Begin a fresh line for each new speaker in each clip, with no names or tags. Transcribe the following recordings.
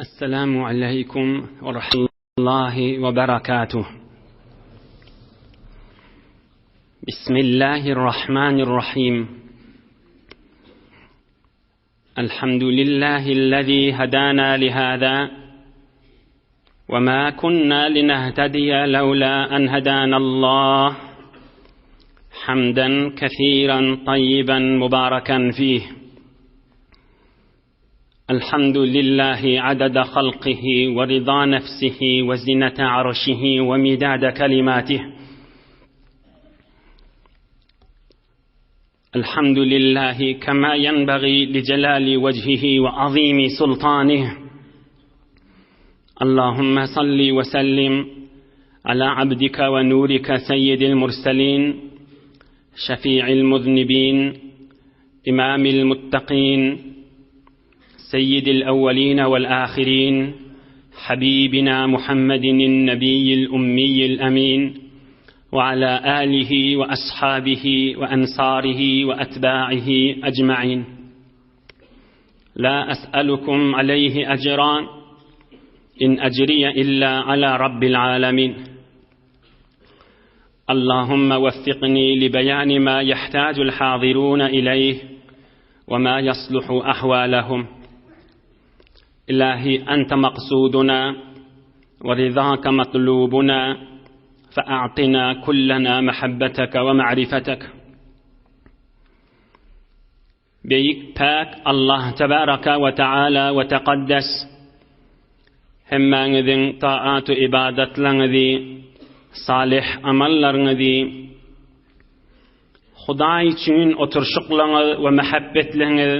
السلام عليكم ورحمة الله وبركاته بسم الله الرحمن الرحيم الحمد لله الذي هدانا لهذا وما كنا لنهتدي لولا أن هدانا الله حمدا كثيرا طيبا مباركا فيه الحمد لله عدد خلقه ورضا نفسه وزنة عرشه ومداد كلماته الحمد لله كما ينبغي لجلال وجهه وعظيم سلطانه اللهم صل وسلم على عبدك ونورك سيد المرسلين شفيع المذنبين إمام المتقين سيد الأولين والآخرين حبيبنا محمد النبي الأمي الأمين وعلى آله وأصحابه وأنصاره وأتباعه أجمعين لا أسألكم عليه أجرا إن أجري إلا على رب العالمين اللهم وفقني لبيان ما يحتاج الحاضرون إليه وما يصلح أحوالهم إلهي أنت مقصودنا ورضاك مطلوبنا فأعطنا كلنا محبتك ومعرفتك Beýik Päk Allah Tebaraka we Teala we Tekaddes hemmäňiziň taat-u ybadatlaryňyzy, salyh amallaryňyzy, Hudaý üçin oturşyklaryňyz we mähebbetleňiz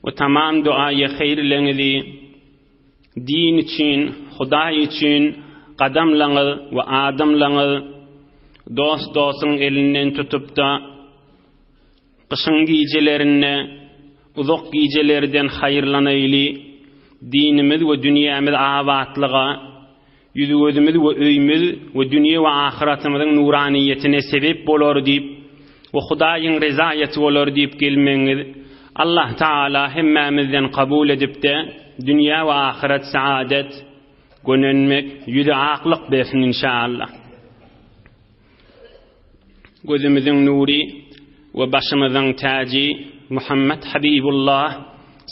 we tamam duaýy haýyrlaryňyzy din üçin, Hudaý üçin gadamlaryňyz we adamlaryňyz dost-dostuň elinden tutup-da, Gyşyň gijelerinde uzak gijelerden haýyrlanaýly, dinimiz we dünýämiz abatlyga, ýüz-gözümiz we öýümiz we dünýe we ahyratymyzyň nuraniýetine sebep bolar diýip we Hudaýyň rezaýaty bolar diýip gelmegiňiz Allah Tagala hemmämizden kabul edipde dünýä we ahyret saadet, gönenmek, ýüzi aklyk bersin inşaallah. Gözümiziň nury we başymyzyň täji Muhammet Habibullah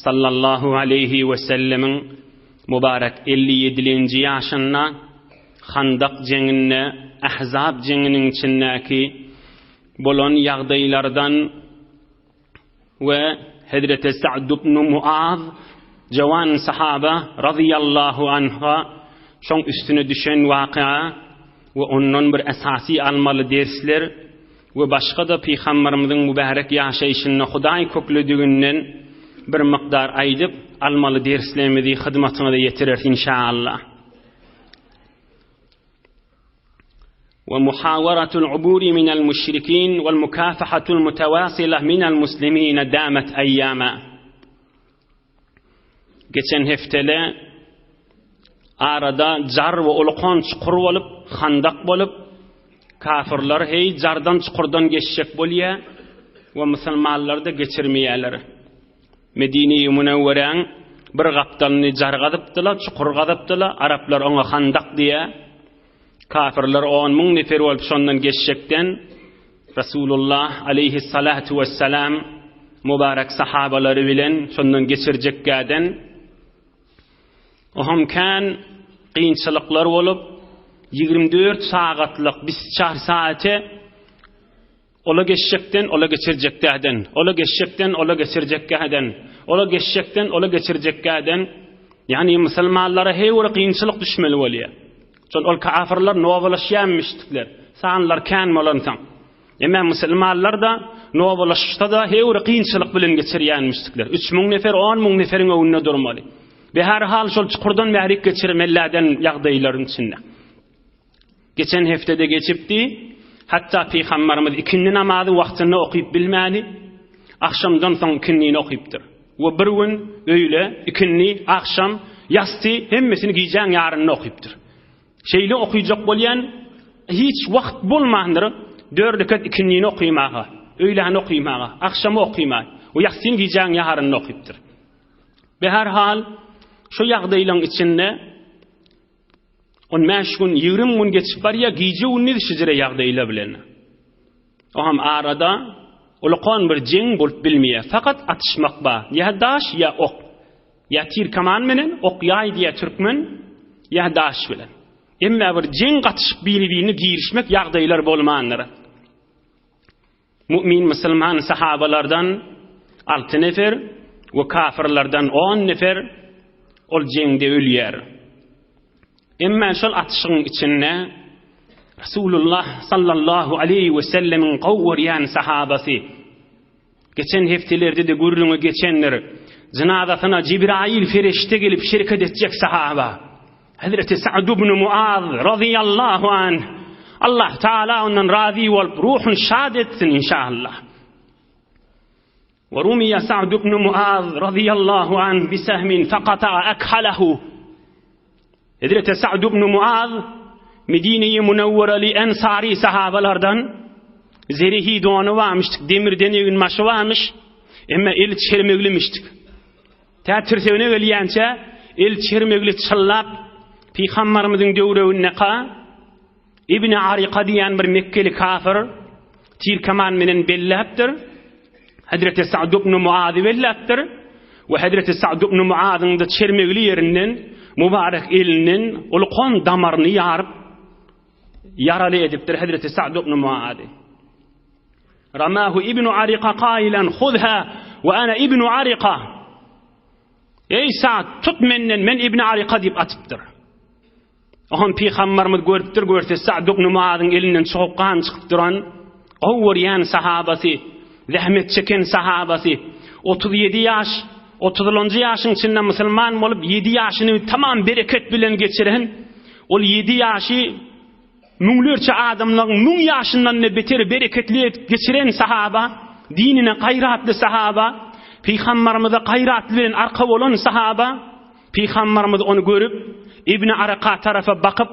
sallallahu aleýhi we sellemiň mübarek 57-nji ýaşynda Handak jeňinde Ahzab jeňiniň içindäki bolan ýagdaýlardan we Hezreti Sa'd ibn Muaz jawan sahaba razyýallahu anha şoň üstüne düşen waky'a we ondan bir esasy almaly dersler we başga-da Pygambarymyzyň mübärek ýaşaýşynda Hudaý köklediginden bir mukdar aýdyp almaly derslerimizi hyzmatyňyza ýetireris inşaallah. ومحاورة العبور من المشركين والمكافحة المتواصلة من المسلمين دامت أياما Geçen heftede arada jar we ulkan çukur bolup, handak bolup, kafirler hey jardan çukurdan geçjek bolýar we musulmanlar da geçirmeýärler. Medine-i Münewweräň bir gapdalyny jar gazypdylar, çukur gazypdylar, araplar oňa handak diýýär. Kafirler on müň nefer bolup şondan geçjekden Resulullah aleýhissalatu wessalam mübarek sahabalary bilen şondan geçirjekkäden oham kän kynçylyklar bolup 24 sagatlyk bisçar saate Ola geçjekden, ola geçirjekdäden, ola geçjekden, ola geçirjekgäden, ola geçjekden, ola geçirjekgäden, ýagny musulmanlara heý bir kynçylyk düşmeli bolýar. Şol ol kafirler nowalaşýarmyşdikler. Sanlar kän bolansoň. Emma musulmanlar-da nowalaşsa-da heý bir kynçylyk bilen geçirýärmişdikler. 3000 nefer, 10000 neferiň öňünde durmaly. Be her hal şol çukurdan bärik geçirmelilerden ýagdaýlaryň içinde. Geçen heftede geçipdi. Hatda Pygambarymyz ikindi namazy wagtynda okyp bilmäni, agşamdan soň ikindini okypdyr. We bir gün öýle, ikindi, agşam, ýasty hemmesini gijäň ýarynda okypdyr. Şeýle okyjak bolýan hiç wagt bolmandyr, dört rekat ikindini okymaga, öýläni okymaga, agşamy okymaga we ýassyny gijäň ýarynda okypdyr. Be her hal. Şu ýagdaýlaryň içinde 15 gün, 20 gün geçip barýar, gije-gündiz şijire ýagdaýlar bilen. O hem arada ulukan bir jeň bolup bilmeýär. Fakat atyşmak bar. Ýa daş, ýa ok. Ýa tir-kaman bilen, ok ýaý diýýär türkmen, ýa daş bilen. Emma bir jeň gatyşyp biri-birine girişmek ýagdaýlar bolmandyr. Mu'min musulman sahabalardan 6 nefer we kafirlerden 10 nefer ol jeňde ölýär. Emma şol atyşygyň içinde Resulullah sallallahu aleyhi we sellemiň gowy görýän sahabasy Geçen hepdelerde-de gürrüňi geçendir. Jynazasyna Jibrail ferişde gelip şirket etjek sahaba. Hazreti Sa'd ibn Muaz radıyallahu anh. Allah Teala ondan razy bolup ruhun şad etsin inşallah. Ve rumiya Sa'd ibn Muaz radıyallahu anh bi sehmin faqata akhalahu. Hezreti Sa'd ibn Muaz Medine-i Münewwereli ensary sahabalardan zerihi dony barmyşdyk, demirden egin başy barmyş, emma eli çermeglimişdik. Tä tirsegine gelýänçä el çermegli çyllap Pygambarymyzyň döwregindeka Ibn Arika diýen bir Mekgeli kafir tir-keman menen belläpdir. Hezreti Sa'd ibn Muazy belläpdir we Hezreti Sa'd ibn Muazyň da çermegli ýerinden mübarek elinden ulkan damaryny ýaryp ýaraly edipdir Hezreti Sa'd ibn Muazy. Ramahu ibn Arika kailan huzha we ana ibn Arika. Ey Sa'd tut menden men ibn Arika diýip atypdyr. Oňam pygambarymyz görüpdir, görse Sa'd ibn Muazyň elinden çogup gan çykyp duran, gowy görýän sahabasy, zähmet çeken sahabasy, 37 ýaş, 30-njy ýaşyň içinde musulman bolup, 7 ýaşyny tamam bereket bilen geçiren, ol 7 ýaşy müňlerçe adamlaryň müň ýaşyndan-da beter bereketli edip geçiren sahaba, dinine gaýratly sahaba, pygambarymyza gaýratly bilen arka bolan sahaba, Pygambarymyz ony görüp, Ibni Araka tarapa bakyp,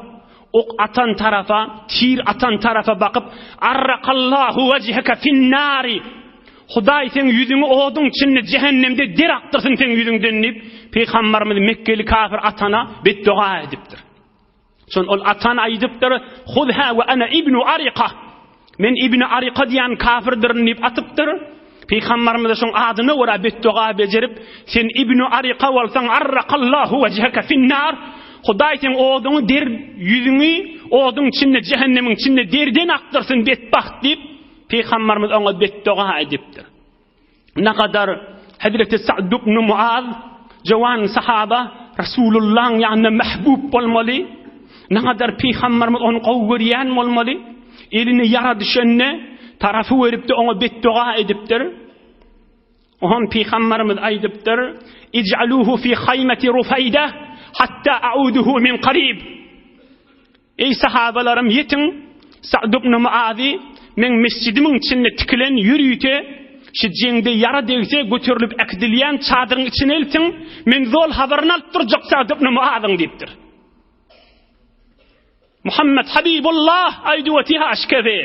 ok atan tarapa, tir atan tarapa bakyp, Arrakallahu wejheke finnari. Hudaý seň ýüzüňi oduň içinde jähennemde der akdyrsyn seň ýüzüňden diýip, Pygambarymyz Mekgeli kafir atana betdoga edipdir. Şon ol atan aýdypdyr, Huzha we ana ibnu Arika. Men ibni Arika diýen kafirdyryn diýip atypdyr. Pygamberimize şoň adyna görä betdoga bejerip, sen ibnu Arika bolsaň, arrakallahu wejheke finnar. Hudaý seň oduňy der ýüzüňi oduň içinde jähennemiň içinde derden akdyrsyn betbagt diýip, Pygamberimiz oňa betdoga edipdir. Nagadar Hezreti Sa'd ibn Muaz jawan sahaba Rasulullahyň ýanynda mahbub bolmaly. Nagadar pygamberimiz ony gowy görýän bolmaly. Eline ýara düşende tarapy beripdi, oňa betdoga edipdir. Oňa pygamberimiz aýdypdyr: "Ij'aluhu fi haymati Rufayda hatta a'uduhu min qarib." Eý sahabalarym ýetiň, Sa'd ibn Muazy meň mesjidimiň içinde tikilen ýörite şu jeňde ýara degse göterilip äkidilýän çadyryň içine eltiň, men zol habaryny alyp durjak Sa'd ibn Muazyň diýipdir. Muhammed Habibullah aýdyp otyr aşkezi.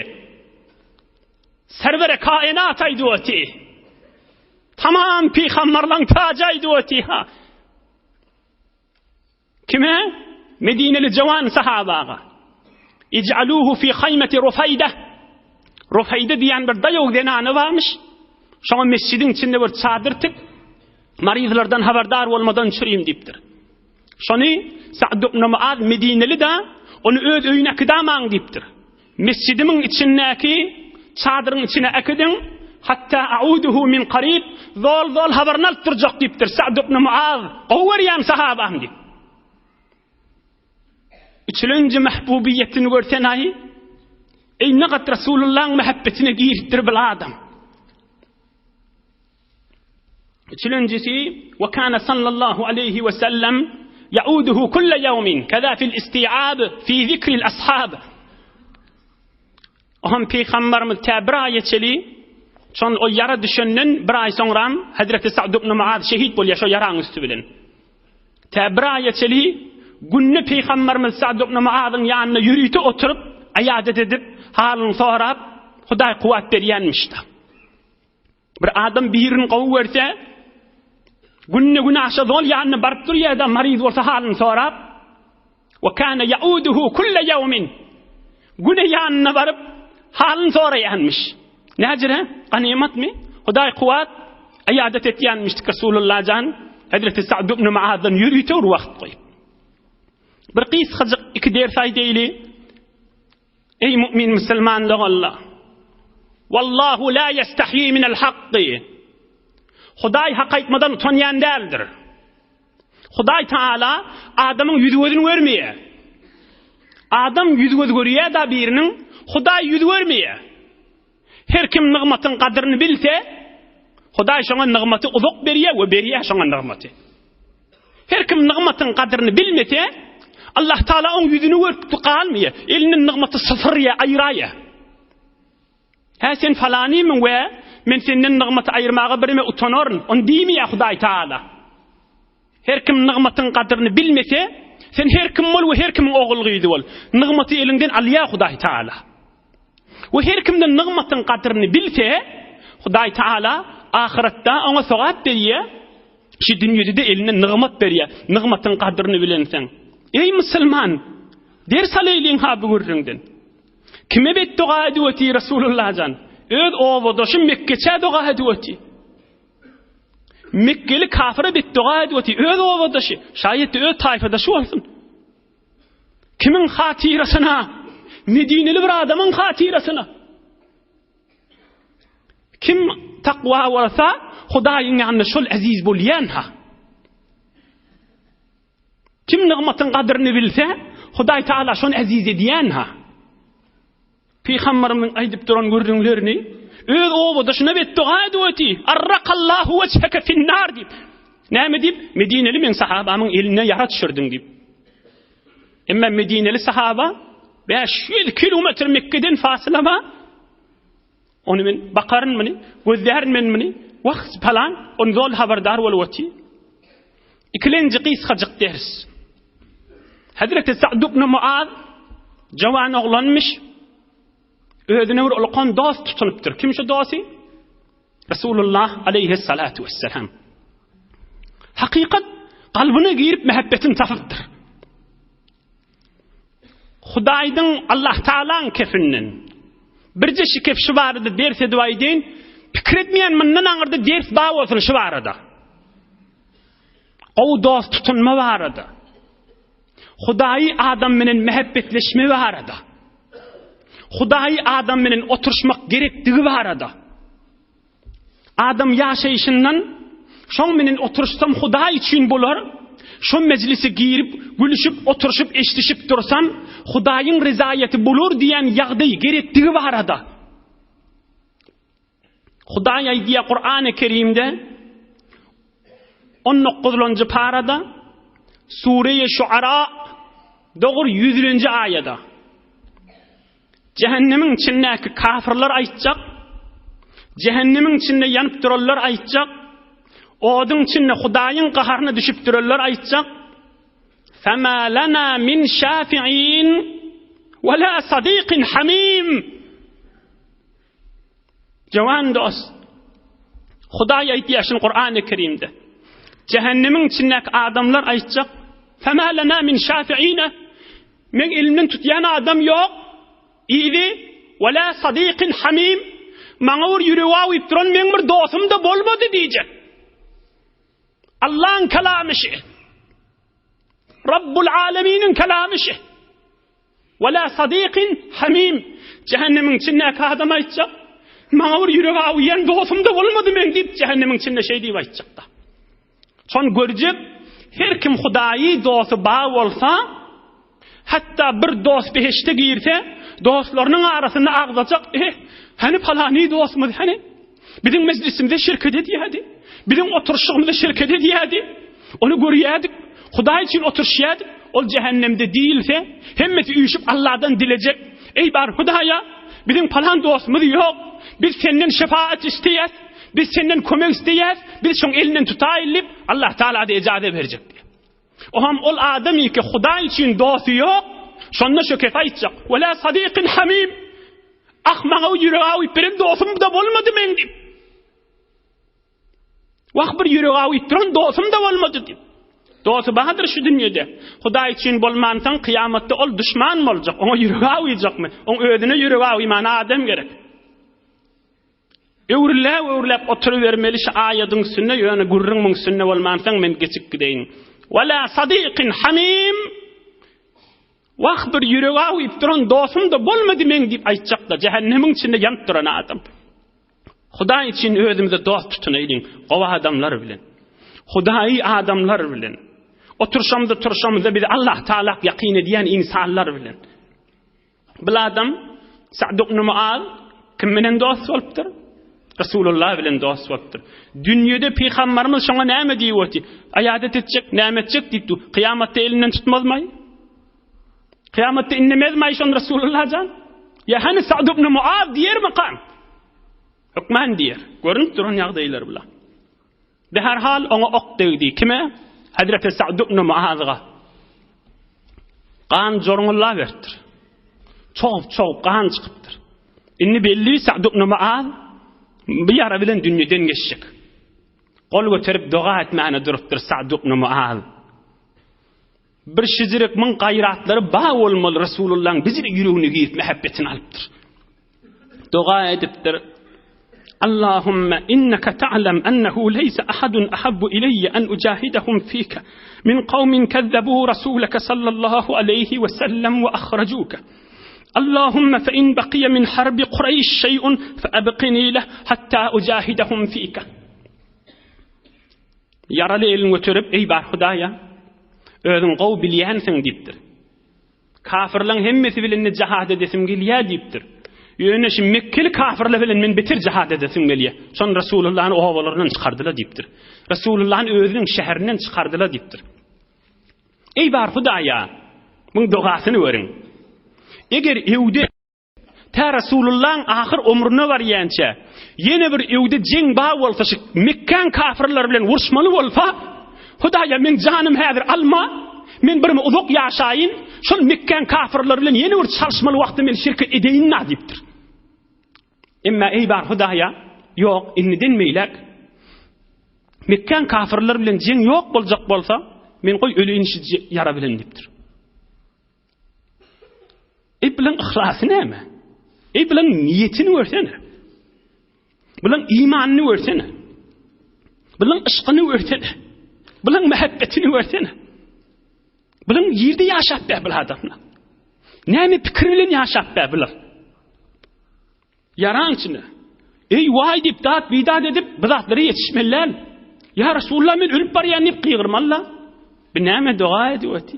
Serweri kainat aýdyp otyr. Tamam pygamberleň täji aýdyp otyr. Kime? Medineli jawan sahabaga. Ij'aluhu fi haýmeti Rufaýda. Rufaýda diýen bir daýaw zenany barmyş. Şoňa mesjidiň içinde bir çadyr tik, maryzlardan habardar bolmadan çüreyim diýipdir. Şony Sa'd ibn Muaz Medineli da ony öz öýüne äkidamaň diýipdir. Mesjidimiň içindäki çadyryň içine äkidiň, hatda a'uduhu min qarib, zol-zol habaryny alyp durjak diýipdir Sa'd ibn Muaz, gowy görýän sahabam diýip. Üçülenji mahbubiýetini görsen-aý, eý nagat Rasulullahyň mähebbetine giripdir bil adam. Üçülenjisi, we kana sallallahu aleyhi we sellem yauduhu kulle yawmin keza fil isti'ab fi zikril ashab. Ohan peygamberimiz tä bir aýa çeli şon o ýara düşenden bir aý soňram Hazreti Sa'd ibn Muaz şehit bolýar şo ýaraň üstü bilen. Tä bir aýa çeli günde peygamberimiz Sa'd ibn Muazyň ýanynda ýörite oturyp, aýadet edip, halyny sorap, Hudaý kuwwat berýänmiş-de. Bir adam birini gowy görse, Günde günaşa zol ýanyna baryp durýar-da, maryz bolsa halyny sorap. Wa kana yauduhu kulle ýawmin. Güne ýanyna baryp halyny soraýanmyş. Näjire? Ganymatmy? Hudaý kuwat aýadat etýänmiş Resulullah jan Hazreti Sa'd ibn Muazdan ýörite bir wagt goýup. Bir gysgajyk iki ders aýdaýly. Eý mu'min musulman doganlar! Wallahu la yestahyi minel hakky. Hudaý hak aýtmadan utanýan däldir. Hudaý Taala adamyň ýüz gözüni görmeýär. Adam ýüz göz görýär da biriniň, Hudaý ýüz görmeýär. Her kim nygmatyň gadyryny bilse, Hudaý şoňa nygmaty uzak berýär we berýär şoňa nygmaty. Her kim nygmatyň gadyryny bilmese, Allah Taala oň ýüzüni görüp galmaýar, elinden nygmaty sypyrýar, aýraýar. Hä sen falanymyň we men senden nygmaty aýyrmaga bireme utanaryn, ony diýmeýär Hudaý Taala. Her kim nygmatyň gadyryny bilmese, sen her kim bol we her kimiň ogul-gyzy bol, nygmaty eliňden alýar Hudaý Taala. We her kimde nygmatyň gadyryny bilse, Hudaý Taala ahyretde oňa sogap berýär, şu dünýede-de eline nygmat berýär, nygmatyň gadyryny bilenseň. Eý musulman, ders alaýlyň-ha bu gürrüňden. Kime betdoga edip otyr Resulullah jan? Öz obadaşy Mekgeçä doga edip otyr. Mekgeli kafyra betdoga edip otyr, öz obadaşy, şaýat öz taýfadaşy bolsun. Kimiň hatyrasyna? Medineli bir adamyň hatyrasyna. Kim takwa bolsa, Hudaýyň ýanynda şol eziz bolýan ha. Kim nygmatyň gadyryny bilse, Hudaý Taala şony eziz edýän ha. Pygamberimiziň aýdyp duran gürrüňlerini öz obadaşyna betdoga edip öti. Arrakallahu wejheke finnar diýip. Näme diýip? Medineli meň sahabamyň eline ýara düşürdiň diýip. Emma Medineli sahaba 500 kilometr Mekgeden fasyla bar. Ony men bakaryn muny, gözlärin men muny. Wah, palan, ony zol habardar bolup oty. Ikilenji gysgajyk ders. Hazreti Sa'd ibn Muaz jawan oglanmyş. Özüne bir ulkan dost tutunypdyr. Kim şu dosty? Resulullah aleyhissalatu vesselam. Hakykat kalbyna girip mähebbetini tapypdyr. Hudaýdyň Allah Taalaň kefinden birje şikef şu barada ders edip aýdaýyn, pikir etmeýän mundan aňyrda ders bar bolsun şu barada. Gowy dost tutunma barada. Hudaýy adam bilen mähebbetleşme barada. Hudaýy adam bilen oturyşmak gerekdigi barada. Adam ýaşaýşyndan şoň menen oturyşsam Hudaý üçin bolar, şo mejlise girip, gülüşip, oturyşyp, eşdişip dursam, Hudaýyň rezaýaty bolar diýen ýagdaý gerekdigi barada. Hudaý aýdýar Kurany Kerimde 19-njy parada Sure-i Şuara dogry 100-nji aýada. Jähennemiň içindäki kafirler aýtjak, Jähennemiň içinde ýanyp duranlar aýtjak, oduň içinde Hudaýyň gaharyna düşüp duranlar aýtjak, Fema lana min şafi'in we la sadikin hamim. Jawan dost, Hudaý aýtýar şuny Kurany Kerimde. Jähennemiň içindäki adamlar aýtjak, Fema lana min şafi'ine. Meň elimden tutýan adam ýok. Yzy, Ve la sadikin hamim. Maňa bir ýüregi awyp duran meň bir dostum-da bolmady diýjek. Allaň kalamy şi. Rabbul aleminiň kalamy şi. Ve la sadikin hamim. Cehennemiň içindäki adam aýtjak. Maňa bir ýüregi awýan dostum-da bolmady meň diýip cehennemiň içinde şeý diýip aýtjak-da. Şony görjek her kim Hudaýy dosty bar bolsa, hatda bir dost behişde girse, dostlarynyň arasynda agzajak, eh, hany palany dostumyz, hany? Biziň mejlisimize şirket edýärdi. Biziň oturyşygymyza şirket edýärdi. Ony görýärdik. Hudaý üçin oturyşýardyk. Ol jähennemde diýilse, hemmesi üýşüp Allahdan dilejek. Eý bar Hudaýa, biziň palan dostumyz ýok. Biz senden şefaat isleýäs. Biz senden kömek isleýäs, biz şoň elinden tutaýyl diýip, Allah Taala-da ejaza berjek diýip. Oham ol adam ki Hudaý üçin dosty ýok, şonda şu kefe aýtjak. Wala sadikin hamim. Ah maňa ýüregi awyp beren dostum da bolmady meň diýip. Wah bir ýüregi awyp duran dostum-da bolmady diýip. Dosty bardyr şu dünýede. Hudaý üçin bolmansoň kyýamatda ol duşman boljak. Oňa ýüregi awyjakmy? Oň özüne ýüregi awymana adam gerek. Öwrüläp-öwrüläp oturybermeli şu aýadyň üstünde, ýöne gürrüň muň üstünde bolmansoň men geçip gideýin. Wala sadikin hamim. Wah bir ýüregi awyp duran dostum-da bolmady meň diýip aýtjak-da, jähennemiň içinde ýanyp duran adam. Hudaý üçin özümize dost tutunaýlyň, gowy adamlar bilen. Hudaýy adamlar bilen. Oturşamyzda turşamyzda bizi Allah Taala ýakyn edýän insanlar bilen. Bil adam Sa'd ibn Muaz kim bilen dost bolupdyr? Resulullah bilen dost bolupdyr. Dünýede pygamberimiz şoňa näme diýip oty? Aýadat etjek, näme etjek diýipdi. Kyýamatda elinden tutmazmaý? Kyýamatda innemezmaý şon Resulullah jan? Ýa hany Sa'd ibn Muaz diýermi kan? Hökman diýer. Görünip duran ýagdaýlar bular. Beherhal oňa ok degdi. Kime? Hazreti Sa'd ibn Muazga. Gan jorňulla beripdir. Çogup-çogup gan çykypdyr. Indi belli Sa'd ibn Muaz bu ýara bilen dünýeden geçjek. Gol göterip doga etmäne durupdyr Sa'd ibn Muaz. Bir şijirek müň gaýratlary ba bolmaly Resulullahyň bijire ýüregine girip mähebbetini alypdyr. Doga edipdir. Allahumma innaka ta'lam ennehu leysa ahadun ahabbu ileyye en ujahidahum fika min qawmin kezzebu rasulaka sallallahu aleyhi ve sellem ve ahrajuka. Allahumma fe in baqiya min harbi Qureyş şey'un fe abqini leh hatta ujahidahum fika. Ýaraly elini göterip, Eý bar Hudaýa, özüň gowy bilýänsiň diýipdir. Kafyrlaň hemmesi bilen-de jihad edesim gelýär diýipdir. Ýöne şu mekgeli kafyrlar bilen men beter jihad edesim gelýär. Şon Resulullahny obalaryndan çykardylar diýipdir. Resulullahny özüniň şäherinden çykardylar diýipdir. Eý bar Hudaýa, muň dogasyny görüň. Eger öwde Tä Resulullahyň ahyr ömrüne barýança, ýene bir öwde jeň bar bolsa, şu Mekgäň kafyrlary bilen uruşmaly bolsa, Hudaýa meň janym häzir alma, men birme uzak ýaşaýyn, şol Mekgäň kafyrlary bilen ýene bir çalyşmaly wagtda men şirket edeýin-na diýipdir. Emma eý bar Hudaýa, ýok, indiden beýläk Mekgäň kafyrlary bilen jeň ýok boljak bolsa, men goý öleýin şu ýara bilen diýipdir. Eý bilen yhlasy näme? Eý bilen niýetini görsene. Bilen imanyny görsene. Bilen yşkyny görsene. Bilen mähebbetini görsene. Bilen ýerde ýaşap be bil adamlar. Näme pikir bilen ýaşap be biler. Ýaraň içinde. Eý waý diýip dat bidat edip bu zatlara ýetişmeli däl. Ýa Resulullah men ölüp barýan diýip gygyrmaly-la. Bu näme doga edip oty?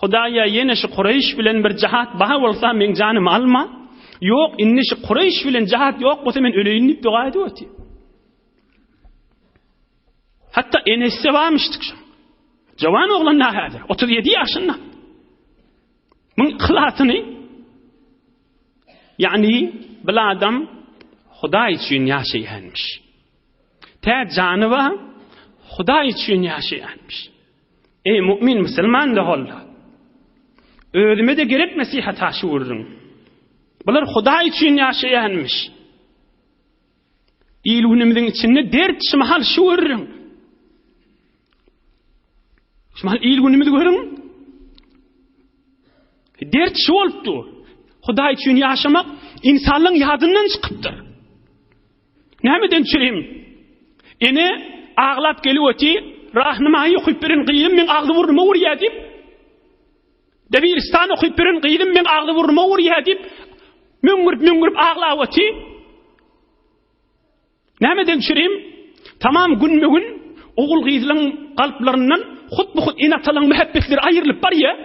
Hudaýa ýene şu Kureýş bilen bir jahat bar bolsa meň janymy alma. Ýok indi şu Kureýş bilen jahat ýok bolsa men öleýin diýip doga edip oty. Hatda enesi barmyşdyk şu. Jawan oglan da häzir 37 ýaşynda. Muň yhlasyny ýagny bil adam Hudaý üçin ýaşaýanmyş. Tä jany bar Hudaý üçin ýaşaýanmyş. Ey mu'min musulman doganlar. Özüme-de gerek nesihat ha şu gürrüň. Bular Hudaý üçin ýaşaýanmyş. Il günümiziň içinde dert şu mahal şu gürrüň. Şu mahal il günümizi görüň. Dert şu bolup dur. Hudaý üçin ýaşamak insanlaryň ýadyndan çykypdyr. Nämeden çürim? Ene aglap gelip oty, rahnamaýy okyp beren gyzym meň agzy burnuma urýar diýip, Debiristan okyp beren gyzym meň agzy burnuma urýar diýip, müňňürip-müňňürip aglap oty. Nämeden çürim? Tamam günbe-gün ogul-gyzlaryň kalplaryndan hut-bu-hut ene-atalaryň mähebbetleri aýrylyp barýar.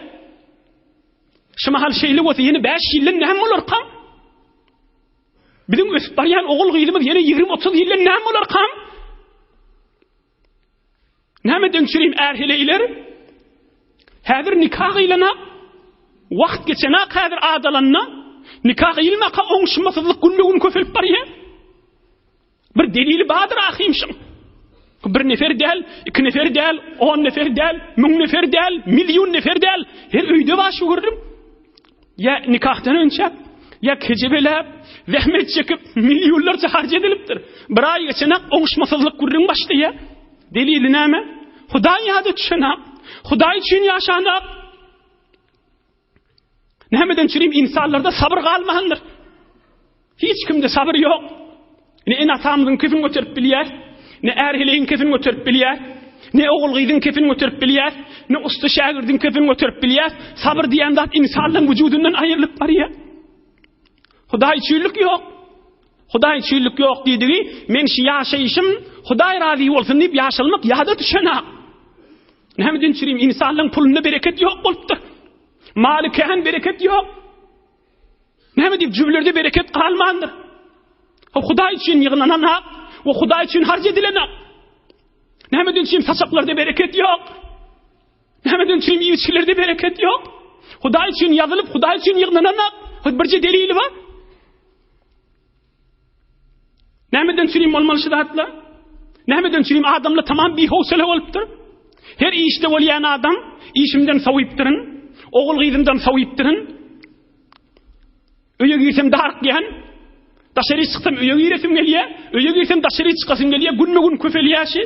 Şu mahal şeýle bolsa ýene 5 ýyldan näme bolarka? Biziň ösüp barýan ogul-gyzymyz ýene 20-30 ýyldan näme bolarka? Nämeden çürim är-heleýler? Häzir nika gyýlanak, wagt geçenak häzir adalanda, nika gyýylmaka oňşumasyzlyk günbe-gün köpelip barýar. Bir delili bardyr ahym şuň. Bir nefer däl, iki nefer däl, on nefer däl, müň nefer däl, million nefer däl. Her öýde bar şu gürrüň. Ýa nikahdan önçäp, ýa kejebeläp, zähmet çekip, millionlarça harç edilipdir. Bir aý geçenak oňuşmasyzlyk gürrüň başlaýar. Delili näme? Hudaý ýada düşenak. Hudaý üçin ýaşanak. Nämeden çürim insanlarda sabyr galmandyr. Hiç kimde sabyr ýok. Ne ene-atamyzyň kefini göterip bilýär, ne är-heleýiň kefini göterip bilýär, ne ogul-gyzyň kefini göterip bilýär, ne ussa şägirdiň kefini göterip bilýär. Sabyr diýen zat insanlaryň wujudyndan aýrylyp barýar. Hudaý üçinlik ýok. Hudaý üçinlik ýok diýdigi, men şu ýaşaýşym Hudaý razy bolsun diýip ýaşalmak ýada düşenak. Nämeden çürim insanlaryň pulunda bereket ýok bolupdyr. Maly kän bereket ýok. Näme diýip jübülerde bereket galmandyr. Hudaý üçin ýygnanan hak we Hudaý üçin harç edilen hak. Nämeden üçin saçaklarda bereket ýok. Nämeden üçin iýip-içgilerde bereket ýok. Hudaý üçin ýazylyp, Hudaý üçin ýygnanan hak. Birje delili bar. Nämeden çürim bolmaly şu zatlar? Nämeden çürim adamlar tamam bihowsele bolupdyr. Her işde bolýan adam işimden sowypdyryn, ogul gyzymdan sowypdyryn. Öýe girsem darykýan, daşary çyksam öýe giresim gelýär, öýe girsem daşary çykasym gelýär, günme-gün köpelýär şi.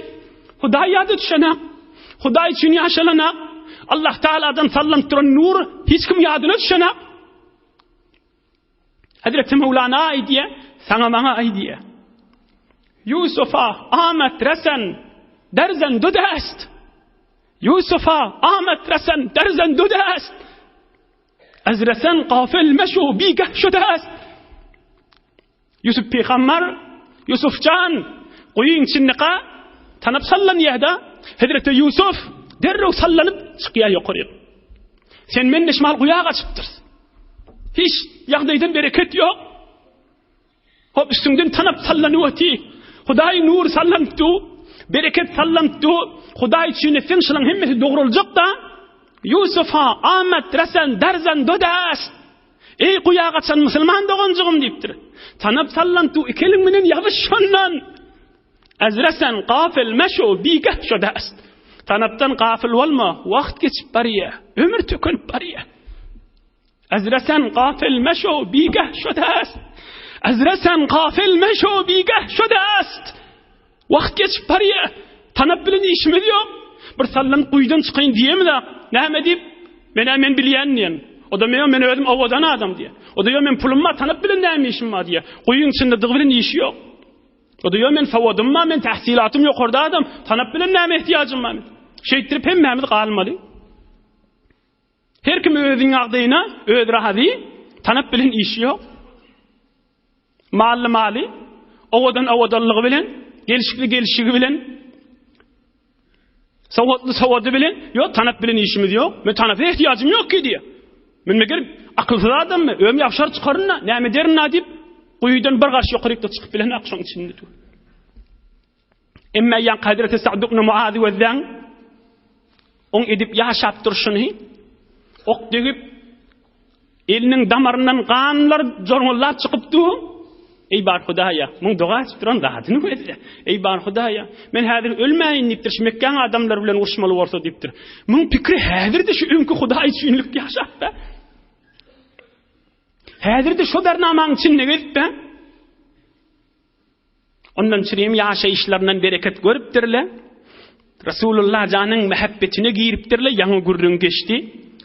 Hudaý ýada düşenak. Hudaý üçin ýaşalanak. Allah Taaladan sallanyp duran nur hiç kim ýadyna düşenak. Hazreti Mevlana aýdýar, saňa maňa aýdýar. Ýusufa amet resen derzen du dest. Ýusufa amet resen derzen du dest. Ez resen gafil meşu bigeh şu dest. Ýusup pygamber, Ýusuf jan, guýyň içindeka tanap sallanýar-da, Hezreti Ýusuf derrew sallanyp çykýar ýokaryk. Sen men neşmal guýa gaçypdyrys. Hiç ýagdaýdan bereket ýok. Hop üstüňden tanap sallanyp oty. Hudaýyň nury sallanyp dur. Bereket sallanyp dur. Hudaý üçin etseň şulaň hemmesi dogruljak-da. Ýusufa amet resen derzen dodast. Eý guýa gaçan musulman doganjygym diýipdir. Tanap sallantu iki eliň bilen ýazyş şondan. Ezresen gafil meşu bigeh şodast. Tanapdan gafil bolma, wagt geçip barýa, ömür tükenip barýa. Ezresen gafil meşu bigeh şodast. Ezresen gafil meşu bigeh şodast. Wagt geçip barýa. Tanap bilen işimiz ýok. Bir sallanyp guýudan çykaýyn diýemizak. Näme diýip? Men-ä men bilýän diýen. O-da men men özüm owadan adam diýen. O-da ýok men pulum bar, tanap bilen näme işim bar diýen. Guýyň içinde dygy bilen işi ýok. O-da ýok men sowadym bar, men tahsilatym ýokarda adam, tanap bilen näme ehtiýajym bar? Şeýtdirip hemmämiz galmaly. Her kim özüniň ýagdaýyna öz razy, tanap bilen işi ýok. Mally maly, owadan owadanlygy bilen, gelşikli gelşigi bilen, sowatly sowady bilen, ýok, tanap bilen işimiz ýok. Men tanapa ehtiýajym ýok ki diýýär. Men meger akylsyz adammy? Özüm ýapşar çykaryn-da, näme ederin-da diýip, guýudan bir garş ýokaryk-da çykyp bilen akşam içinde dur. Emma ýaňky Hazreti Sa'd ibn Muazy gözläň, oň edip ýaşap durşuny, ok degip, eliniň damaryndan ganlar jorňullap çykyp dur. Eý bar Hudaýa, muň doga etip duran zadyny gözle. Eý bar Hudaýa, men häzir ölmäýin diýipdir, şu Mekgäň adamlary bilen uruşmaly bolsa diýipdir. Muň pikiri häzir-de şu öňki Hudaý üçinlik ýaşap be. Häzir-de şo bernamaň içinde gezip be. Ondan çürim ýaşaýyşlaryndan bereket görüpdirler. Resulullah janyň mähebbetine giripdirler, ýaňy gürrüň geçdi.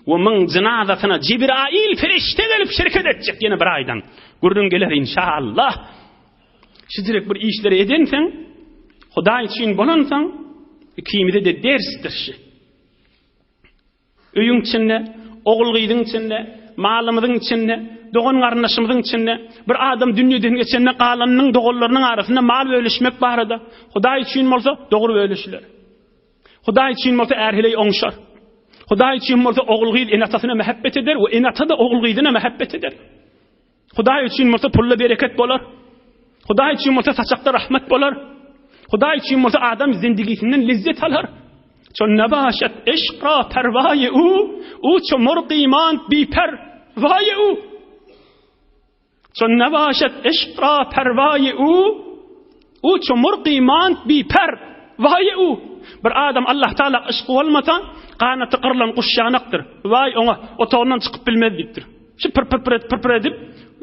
We muň jynazasyna Jibrail perişde gelip şirket etjek ýene bir aýdan. Gürrüň geler inşallah. Şijirek bir işleri edenseň, Hudaý üçin bolansoň, ikimize de dersdir şi. Öýüň içinde, ogul-gyzyň içinde, malymyzyň içinde, dogan-garyndaşymyzyň içinde bir adam dünýeden geçende galanynyň doganlarynyň arasynda mal bölüşmek barada Hudaý üçin bolsa dogry bölüşiler. Hudaý üçin bolsa är-heleý oňşar. Hudaý üçin bolsa ogul-gyz ene-atasyna mähebbet eder we ene-ata-da ogul-gyzyna mähebbet eder. Hudaý üçin bolsa pulda bereket bolar. Hudaý üçin bolsa saçakda rahmet bolar. Hudaý üçin bolsa adam zindigisinden lezzet alar. Ço nebaşat eşk ra perwaýe u, u ço murgy mant bi per waýe u. Ço nebaşat eşk ra perwaýe u, u ço murgy mant bi per waýe u. Bir adam Allah Taala yşky bolmasa, ganaty gyrylan guş ýanakdyr. Waý oňa otagyndan çykyp bilmez diýipdir. Şu pır pır pır edip, pır pır edip.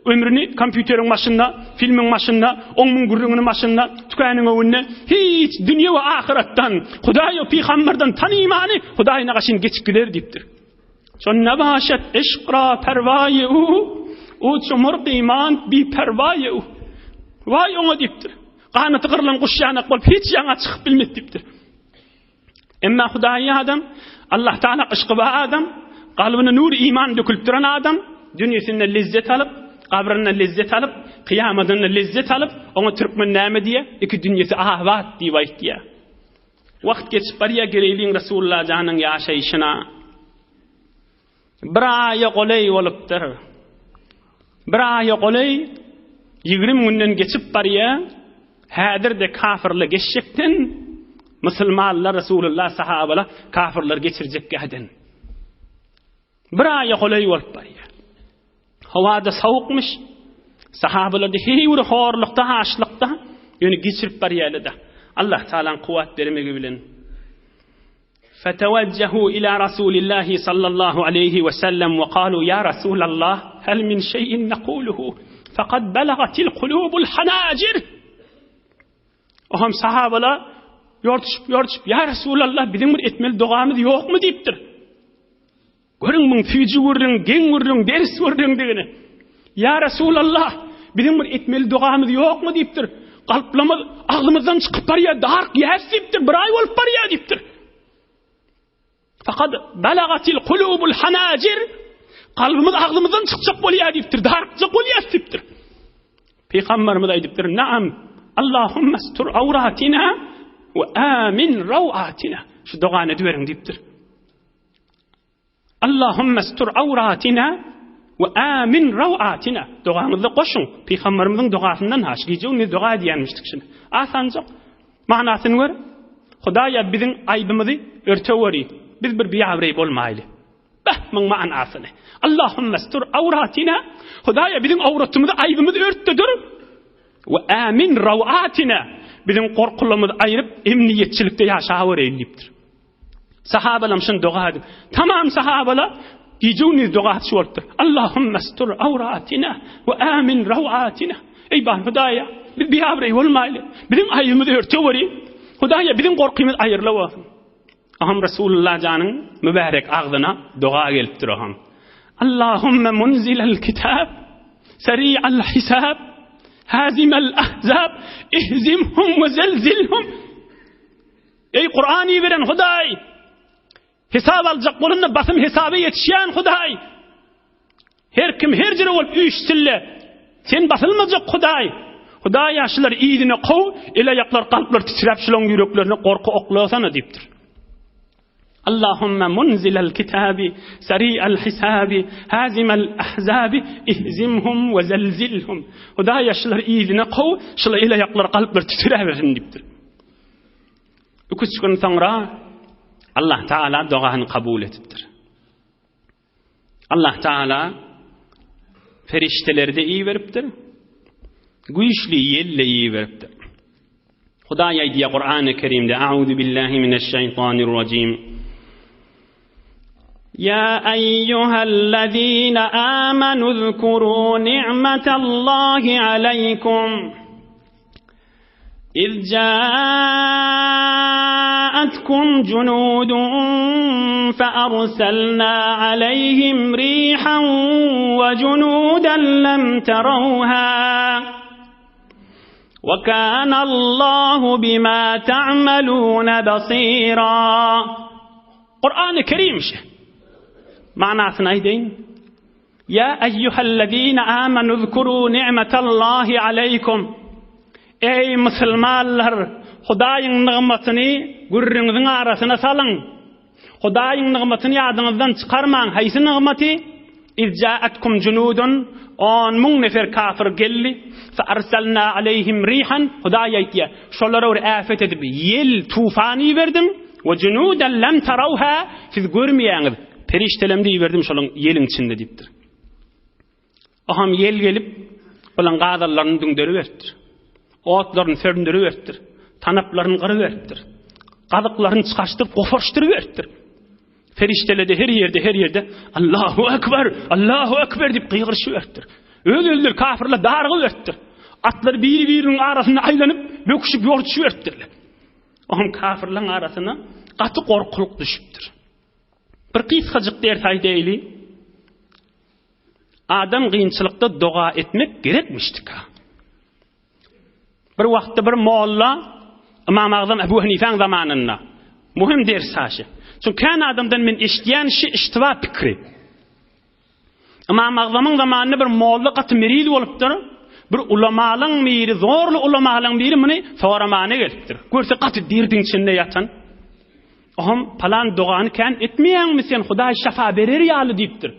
Ömrüni kompýuteriň başynda, filmiň başynda, oň-muň gürrüňiniň başynda, tükeniň öňünde hiç dünýe we ahyratdan, Hudaý we pygamberden tanymany Hudaýyna gaşyn geçip gider diýipdir. Çon nebaşet yşk ra perwaýy u, u ço murgy mant bi perwaýy u. Waý oňa diýipdir. Ganaty gyrylan guş ýanak bolup hiç ýaňa çykyp bilmedi diýipdir. Emma Hudaýy adam, Allah Taala yşky bar adam, kalbyna nur iman dökülip duran adam, dünýesinde lezzet alyp, gabrynda lezzet alyp, kyýamadynda lezzet alyp, oňa türkmen näme diýýär? Iki dünýesi abat diýip aýtýar. Wagt geçip barýar Gereýliň Resulullah janyň ýaşaýşyna. Bir aýa golaý bolupdyr. Bir aýa golaý 20 günden geçip barýar. Häzir-de kafirler geçjekden, musulmanlar Resulullah sahabalar kafirler geçirjek gäden. Bir aýa golaý bolup barýar. Howada sowukmyş. Sahabalar-da heý bir horlukda, açlykda ýöne geçirip barýarlar-da. Allah Taalanyň kuwwat bermegi bilen. Fetewejjehu ila Rasulillahi sallallahu aleýhi we sellem we kalu ýa Rasulallah hel min şeýin nekuluhu fekad belagatil kulubul hanajir. Oham sahabalar ýortuşyp ýortuşyp ýa Rasulallah biziň bir etmeli dogamyz ýokmy diýipdir. Görüň muň süýji gürrüň, geň gürrüň, ders gürrüňdigini. Ýa Resulallah, biziň bir etmeli dogamyz ýokmy diýipdir. Kalplarymyz agzymyzdan çykyp barýar, dark ýäs diýipdir, bir aý bolup barýar diýipdir. Fakat balagatil kulubul hanajir. Kalbymyz agzymyzdan çykjak bolýar diýipdir, darykjak bolýar diýipdir. Pygamberimiz aýdypdyr, Naam, Allahumma stur awratina we amin rawatina. Şu dogany ediberiň diýipdir. Allahümme stur awratina we amin rawatina. Dogaňyzda goşuň. Pygamberimiziň dogasyndan haş. Gije gündiz doga edýänmişdik şuny. Asanjak. Manasyny gör. Hudaýa biziň aýbymyzy örteweri. Biz bir biabraý bolmaýly. Beh, muň manasyny. Allahümme stur awratina. Hudaýa biziň awratymyzy, aýbymyzy örtde dur. We amin rawatina. Biziň gorkularymyzy aýryp, emniýetçilikde ýaşawereýin diýipdir. Sahabalam şuny doga edip, tamam sahabala gije-gündiz doga etişi bolupdyr. Allahumma stur awratina we amin rawatina. Eý bar Hudaýa, biz biabraý bolmaýly. Biziň aýybymyzy örteweri. Hudaýa biziň gorkymyz aýyrla bolsun. Aham Resulullah janyň mübärek agzyna doga gelipdir aham. Allahumma munzilal kitab, sari'al hisab, hazimal ahzab, ihzimhum we zelzilhum. Eý Kuran iberen Hudaý! Hesap aljak bolanda basym hesaba ýetişýän Hudaý! Her kim her jere bolup üýşsünle. Sen basylmajak Hudaý! Hudaý ýaşylary yzyna kow, el-aýaklar kalplar titräp şulaň ýüreklerine gorky oklasana diýipdir. Allahumma munzilal kitabi, sari'al hisabi, hazimal ahzabi, ihzimhum we zelzilhum. Hudaý ýaşylary yzyna kow, şula el-aýaklar kalplar titräbersin diýipdir. Üç gün soňra Allah Taala dogany kabul edipdir. Allah Taala perişdeleri de iberipdir. Güýçli ýel de iberipdir. Hudaý aýdýar Kur'an-ı Kerimde A'udhu billahi mineşşeýtanirrajim. Ya eyyühellezine amenu zkuru ni'metallahi aleykum. إذ جاءتكم جنود فأرسلنا عليهم ريحا وجنودا لم تروها وكان الله بما تعملون بصيرا قرآن كريم معنى ايدين Ýa eýýuhellezine amanu zkuru ni'metallahi aleýkum. Eý musulmanlar, Hudaýyň nygmatyny gürrüňiziň arasyna salyň. Hudaýyň nygmatyny ýadyňyzdan çykarmaň. Haýsy nygmaty? Iz ja'atkum junudun, 10 müň nefer kafir geldi. Fa arsalna aleýhim rihan, Hudaý aýtýar, şolara bir äfet edip ýel, tufan iberdim. We junudan lem tarawha, siz görmeýäňiz. Perişdelemde iberdim şolaň ýeliň içinde diýipdir. Oham ýel gelip, olaň gazallaryny düňderiberipdir. Otlaryny söndüriberipdir. Tanaplaryny gyryberipdir. Gazyklaryny çykaşdyryp, gopaşdyryberipdir. Perişdeler-de her ýerde, her ýerde Allahu Ekber, Allahu Ekber diýip gygyryşyberipdir. Öz-özleri kafirler darygyberipdir. Atlar biri-biriniň arasynda aýlanyp, böküşip ýortuşyberipdirler. Oňam kafirleň arasyna gaty gorkulyk düşüpdir. Bir gysgajyk ders aýdaýly. Adam gynçylykda doga etmek gerekmişdika. Bir wagtda bir molla Ymam Agzam Ebu Hanifäň zamanynda muhim ders haşy. Çünki kän adamdan men eşidýän şi iştiba pikri. Ymam Agzamyň zamanynda bir molla gaty meriz bolupdyr. Bir ulamalaň biri, zorly ulamalaň biri muny soramana gelipdir. Görse gaty derdiň içinde ýatan. Oham palan dogany kän etmeýäňmi sen, Hudaý şafa berer ýaly diýipdir.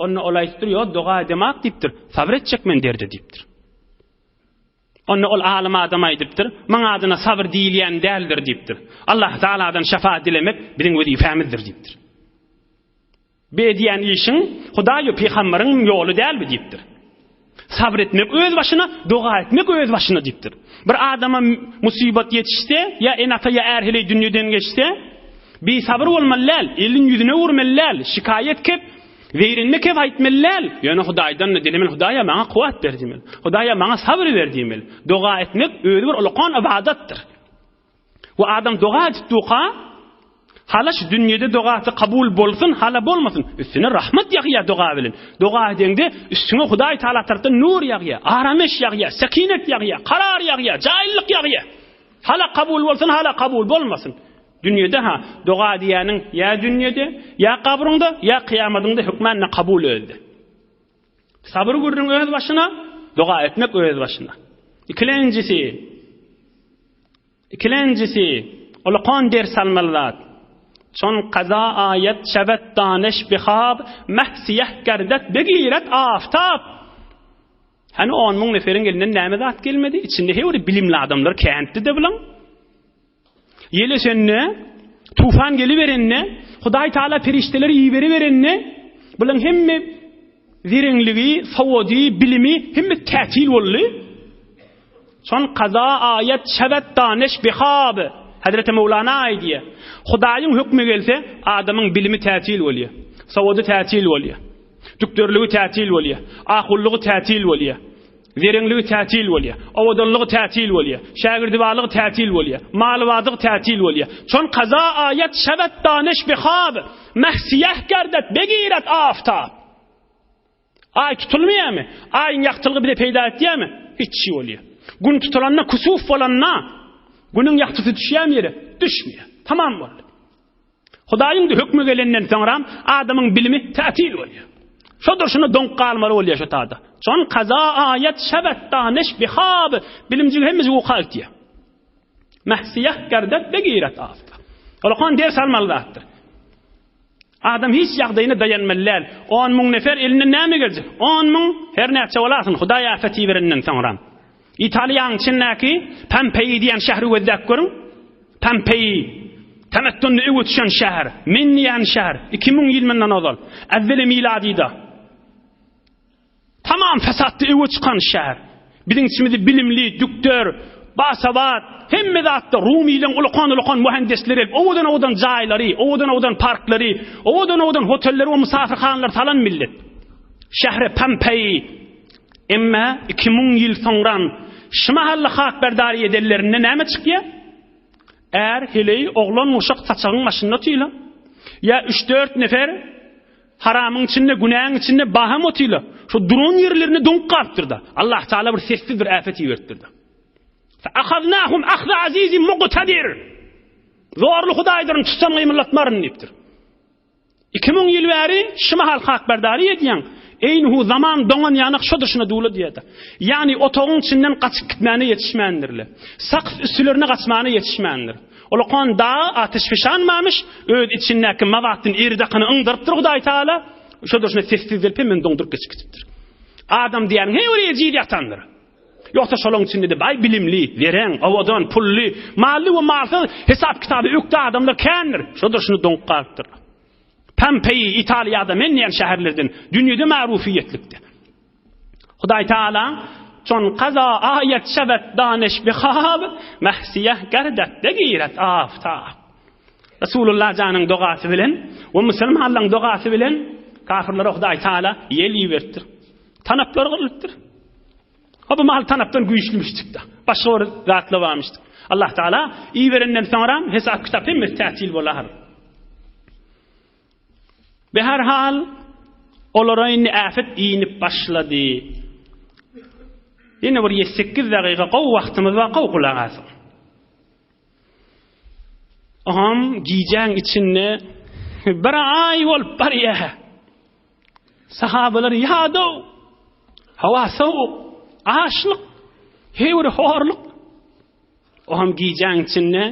Onda ol aýdypdyr, ýok doga edemak diýipdir. Sabyr etjek men derde diýipdir. Onda ol alym adam aýdypdyr, Maň adyna sabyr diýilýän däldir diýipdir. Allah Taaladan şafa dilemek biziň wezipemizdir diýipdir. Bu edýän işiň Hudaý we pygamberiň ýoly dälmi diýipdir. Sabyr etmek öz başyna, doga etmek öz başyna diýipdir. Bir adama musybat ýetişse, ýa ene-ata ýa är-heleý dünýeden geçse, bisabyr bolmaly däl, elin ýüzüne urmaly däl, şikaýat kep, zeýrenme kep aýtmaly däl. Ýöne Hudaýdan-da dilemeli, Hudaýa maňa kuwwat ber diýmeli. Hudaýa maňa sabyr ber diýmeli. Doga etmek özi bir ulakan ybadatdyr. We adam doga edip durka, hala şu dünýede dogasy kabul bolsun, hala bolmasyn, üstüne rahmat ýagýar doga bilen. Doga edeňde üstüňe Hudaý Taala tarapdan nur ýagýar, arameş ýagýar, sekinet ýagýar, karar ýagýar, jaýlyk ýagýar. Hala kabul bolsun, hala kabul bolmasyn. Dünýede ha doga diýýäniň ýa dünýede, ýa gabryňda, ýa kyýamadyňda hökmände kabul özde. Sabyr gürrüň öz başyna, doga etmek öz başyna. Ikilenjisi, ikilenjisi, ulakan ders almaly zat. Çon kaza aýat şebet daneş bihab, meh siýeh gerdet begiret aftap. Hany on müň neferiň elinden näme zat gelmedi? Içinde her bir bilimli adamlar käntdi-de bulaň. Ýel ösende, tufan geliberende, Hudaý Taala perişdeleri iberiberende, bulaň hemme zereňligi, sowady, bilimi hemme tätil boldy. Şon kaza aýat şebet daneş bihab. Hazreti Mewlana aýdýar. Hudaýyň hökmi gelse, adamyň bilimi tätil bolýar. Sowady tätil bolýar. Dükderligi tätil bolýar. Ahullygy tätil bolýar. Zereňligi tätil bolýar. Owadanlygy tätil bolýar. Şägirdibarlygy tätil bolýar. Malybardygy tätil bolýar. Çon kaza aýat şebet daneş bihab, meh siýah gerdet begiret aftap. Aý tutulmaýarmy? Aýyň ýagtylygy bize peýda etýärmi? Hiç şey bolýar. Gün tutulanda, kusuf bolanda, günüň ýagtysy düşýärmi ýere? Düşmeýär. Tamam boldy. Hudaýyň hökmi gelenden soňra adamyň bilimi tätil bolýar. Şo durşuna doňup galmaly bolýar şo tada. Şon kaza aýat şebet daneş bihab bilimjik hemmesi uka gitýär. Mehsiýah gerdet begiret afta. Olakan ders almaly zatdyr. Adam hiç ýagdaýyna daýanmaly däl. 10 müň nefer elinden näme geljek? 10 müň her näçe bolasyn Hudaý afet iberenden soňra. Italiýanyň içindäki Pompeýi diýen şähri gözläp görüň. Pompeýi, temetdunda öňe düşen şäher, men diýen şäher, 2000 ýyl mundan ozal, äwweli miladyda. Tamam fesatda öňe çykan şäher. Biziň içimizde bilimli, dükder, basawat, hemme zatda Rumylaň ulakan-ulakan mühendisleri gelip, owadan-owadan jaýlary, owadan-owadan parklary, owadan-owadan hotelleri we musafirhanalary salan millet. Şähre Pompeýi Emma 2000 ýyl soňran şu mahally hak berdary edenlerinde näme çykýar? Är, heleý, oglan, uşak saçagyň başynda otyla. Ýa üç-dört nefer haramyň içinde, günäň içinde baham otyla. Şu duran ýerlerinde doňup galypdyr-da. Allah Taala bir sessiz bir äpet iberipdir-de. Fe ahaznahum ahza azizin muqtadir. Zorly Hudaýdyryn, tutsam gymyldatmaryn diýipdir. 2000 ýyl bäri şu mahal hakberdary edýäň. Eýnuhu zaman doňan ýanak şo durşuna dula diýýärdi. Ýagny otagyň içinden gaçyp gitmäne ýetişmändirle. Sakf üstülerine gaçmana ýetişmändir. Olakan dag ateşfişanmamyş, öz içindäki mabatyn eridakyny yňdyrypdyr Hudaý Taala. Şo durşuna sessiz gelip hemen doňduryp geçip gidipdir. Adam diýýäniň her bir ejiz ýatandyr. Ýogsa şolaň içinde-de baý bilimli, zereň, owadan, pully, mally we malsyz hesap-kitaby ökde adamlar kändir. Şo durşuna doňup galypdyr. Pompeýi Italiýada men diýen şäherlerden dünýede marufiýetlikdi. Hudaý Taala Çon kaza aýat şebet daneş bihab mehsiýeh gerdet begiret aftap. Resulullah janyň dogasy bilen we musulmanlaryň dogasy bilen kafirlere Hudaý Taala ýel iberipdir. Tanaplar gyrylypdyr. Ha bu mahal tanapdan güýçlümişdik-de. Başga bir zatlar barmyşdyk. Allah Teala iberenden soňra hesap kitap hemmesi tätil bolar. Be her hal olara indi äfet inip başlady. Ýene bir 7-8 dagyga gowy wagtymyz bar, gowy gulak asyň. Oňam gijäň içinde bir aý bolup barýar. Sahabalar ýadaw, howa sowuk, açlyk, höwür horluk. Oňam gijäň içinde